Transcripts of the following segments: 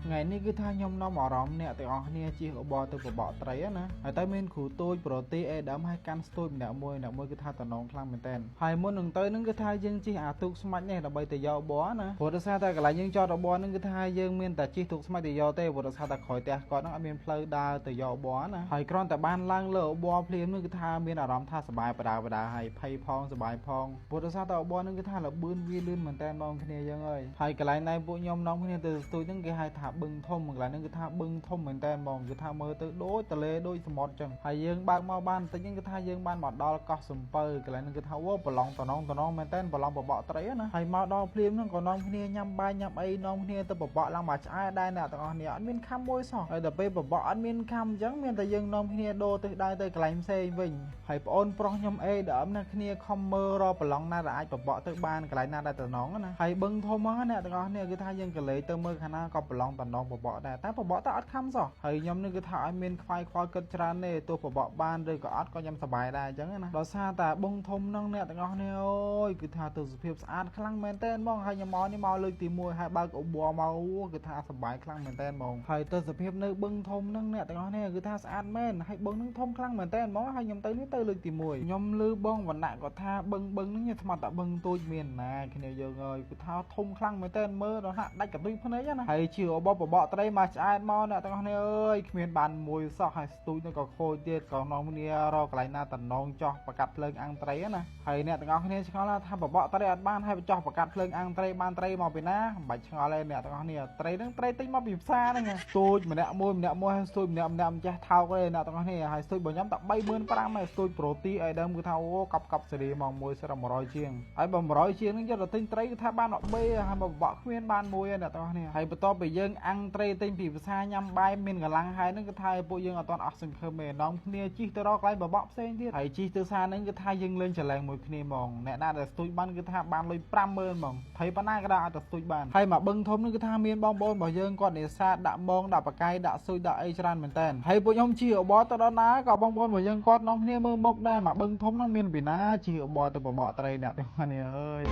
ថ្ងៃនេះគឺថាខ្ញុំនាំអារម្មណ៍អ្នកទាំងអស់គ្នាជិះអូប័រទៅបបកត្រីណាហើយតែមានគ្រូតូចប្រទីអេដាមហើយកាន់ស្ទូចម្នាក់មួយម្នាក់មួយគឺថាតំណងខ្លាំងមែនតើហើយមុននឹងទៅនឹងគឺថាយើងជិះអាទូកស្មាច់នេះដើម្បីទៅយកអូប័រណាព្រោះដោយសារតែកន្លែងយើងចតអូប័រនឹងគឺថាយើងមានតែជិះទូកស្មាច់ទៅយកទេព្រោះដោយសារតែក្រោយផ្ទះគាត់នឹងអត់មានផ្លូវដើរទៅយកអូប័រណាហើយគ្រាន់តែបានឡើងលើអូប័រភ្លាមនឹងគឺថាមានអារម្មណ៍ថាសប្បាយបដាបដាហើយភ័យផងសប្បាយផងព្រោះដោយសារតែអូប័រនឹងគឺថាលបឿនវាលឿនមែនតើបងគ្នាយើងអើយហើយកន្លែងដែលពួកខ្ញុំនាំគ្នាទៅស្ទូចហ្នឹងគេហៅថាបឹងធំកន្លែងហ្នឹងគឺថាបឹងធំមែនតើបងគឺថាមើលទៅដូចទលេដូចសមុទ្រចឹងហើយយើងបើកមកបានបន្តិចហ្នឹងគឺថាយើងបានមកដល់កោះសំពៅកន្លែងហ្នឹងគឺថាអូប្រឡងតំណងតំណងមែនតើប្រឡងបបកត្រីណាហើយមកដល់ភ្លាមហ្នឹងក៏នាំគ្នាញ៉ាំបាយញ៉ាំអីនាំគ្នាទៅបបកឡើងមកឆ្អែតដែរអ្នកទាំងអស់គ្នាអត់មានខំមួយសោះហើយដល់ពេលបបកអត់មានខំអញ្ចឹងមានតែយើងនាំគ្នាដូរទិសដៅទៅកន្លែងផ្សេងវិញហើយប្អូនប្រុសខ្ញុំអេដើមណាគ្នាខំមើលរកប្រឡងណាដែលអាចបបកទៅបានកន្លែងណាដែលតំណងណាហើយបឹងធំហ្នឹងអ្នកទាំងអស់គ្នាគឺថាយើងកលេទៅមើលខាងណាក៏ប្រឡងតំណងបបកដែរតែបបកតែអត់ខំសោះហើយខ្ញុំនេះគឺថាឲ្យមានខ្វាយខ្វល់គិតច្រើនទេទោះបបកបានឬក៏អត់ក៏ខ្ញុំសប្បាយដែរអញ្ចឹងណាដោយសារតែបឹងធំហ្នឹងអ្នកទាំងអស់គ្នាអូយគឺថាទស្សនភាពស្អាតខ្លាំងមែនតើហ្មងហើយខ្ញុំមកនេះមកលើកទី1ហើយបើកអូប័រមកអូគឺថាសប្បាយខ្លាំងមែនតើហ្មងហើយទស្សនភាពនៅបឹងធំហ្នឹងអ្នកទាំងអស់គ្នាគឺថាស្អាតមែនហើយបឹងហ្នឹងធំខ្លាំងមែនតើហ្មងហើយខ្ញុំទៅនេះទៅលើកទី1ខ្ញុំឮបងវណ្ណៈគាត់ថាបឹងបឹងហ្នឹងខ្ញុំស្មានតែបឹងទូចមានណាគ្នាយើងអើយគឺថាធំខ្លាំងមែនតើមើលដល់ហាក់ដាច់កន្ទុយភ្នែកណាហើយជារបបបបកត្រីមកឆ្អែតមកអ្នកទាំងអស់គ្នាអើយគ្មានបានមួយសោះហើយស្ទូចនោះក៏ខូចទៀតក៏នាំគ្នារកកន្លែងណាតំណងចោះប្រកាត់ភ្លើងអាំងត្រីណាហើយអ្នកទាំងអស់គ្នាឆ្ងល់ថាបបកត្រីអត់បានហើយចោះប្រកាត់ភ្លើងអាំងត្រីបានត្រីមកពីណាមិនបាច់ឆ្ងល់ទេអ្នកទាំងអស់គ្នាត្រីហ្នឹងត្រីទិញមកពីផ្សារហ្នឹងស្ទូចម្នាក់មួយម្នាក់មួយហើយស្ទូចម្នាក់ម្នាក់មិនចេះថោកទេអ្នកទាំងអស់គ្នាហើយស្ទូចរបស់ខ្ញុំតែ35000ហើយស្ទូចប្រូទីអីដើមគឺថាអូកប់កប់សេរីមកមួយសិត100ជាងហើយបើ100ជាងហ្នឹងយកទៅទិញត្រីគឺថាបាន13ហើយបើបបកគ្មានបានមួយទេអ្នកទាំងអស់គ្នាហើយបន្ទាប់ពីយើងអាំងត្រីទិញពីផ្សារញ៉ាំបាយមានកម្លាំងហើយហ្នឹងគឺថាពួកយើងអត់ទាន់អស់សង្ឃឹមទេនាំគ្នាជិះទៅរកកន្លែងបបកផ្សេងទៀតហើយជិះទៅផ្សារហ្នឹងគឺថាយើងលេងចលែងមួយគ្នាហ្មងអ្នកណាដែលស្ទូចបានគឺថាបានលុយ50000ហ្មងថៃប៉ុណ្ណាក៏ដោយឲ្យតែស្ទូចបានហើយមកបឹងធំហ្នឹងគឺថាមានបងប្អូនរបស់យើងគាត់នេសាទដាក់មងដាក់បកាយដាក់ស៊ុយដាក់អីច្រើនមែនតើហើយពួកខ្ញុំជិះរបរទៅដល់ណាក៏បងប្អូនរបស់យើងគាត់នាំគ្នាមើលមុខដែរមកបឹងធំហ្នឹងមានពីណាជិះរបរទៅបបកត្រីអ្នកទាំងគ្នាអើយ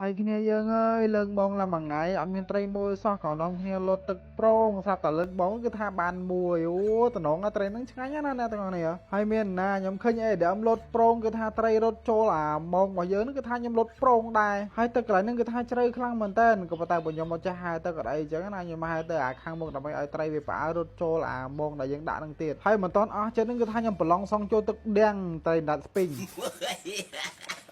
ហើយគ្នាយើងអើយលើកបងឡើងមួយថ្ងៃអត់មានត្រីមួយសោះក៏នាំគ្នាលត់ទឹកប្រងស្រាប់តែលើកបងគឺថាបានមួយអូតំណងត្រីហ្នឹងឆ្ងាញ់ណាស់អ្នកទាំងអស់គ្នាហើយមានណាខ្ញុំឃើញអីដើមលត់ប្រងគឺថាត្រីរត់ចូលអាម៉ងរបស់យើងហ្នឹងគឺថាខ្ញុំលត់ប្រងដែរហើយទឹកកន្លែងហ្នឹងគឺថាជ្រៅខ្លាំងមែនតើក៏ប៉ុន្តែបើខ្ញុំមកចេះហែទឹកអត់អីចឹងណាខ្ញុំមកហែទៅអាខាងមុខដើម្បីឲ្យត្រីវាផ្អើលរត់ចូលអាម៉ងដែលយើងដាក់ហ្នឹងទៀតហើយមិនតន់អស់ចិត្តហ្នឹងគឺថាខ្ញុំប្រឡងសងចូលទឹកដៀងត្រីដាច់ស្ពីង។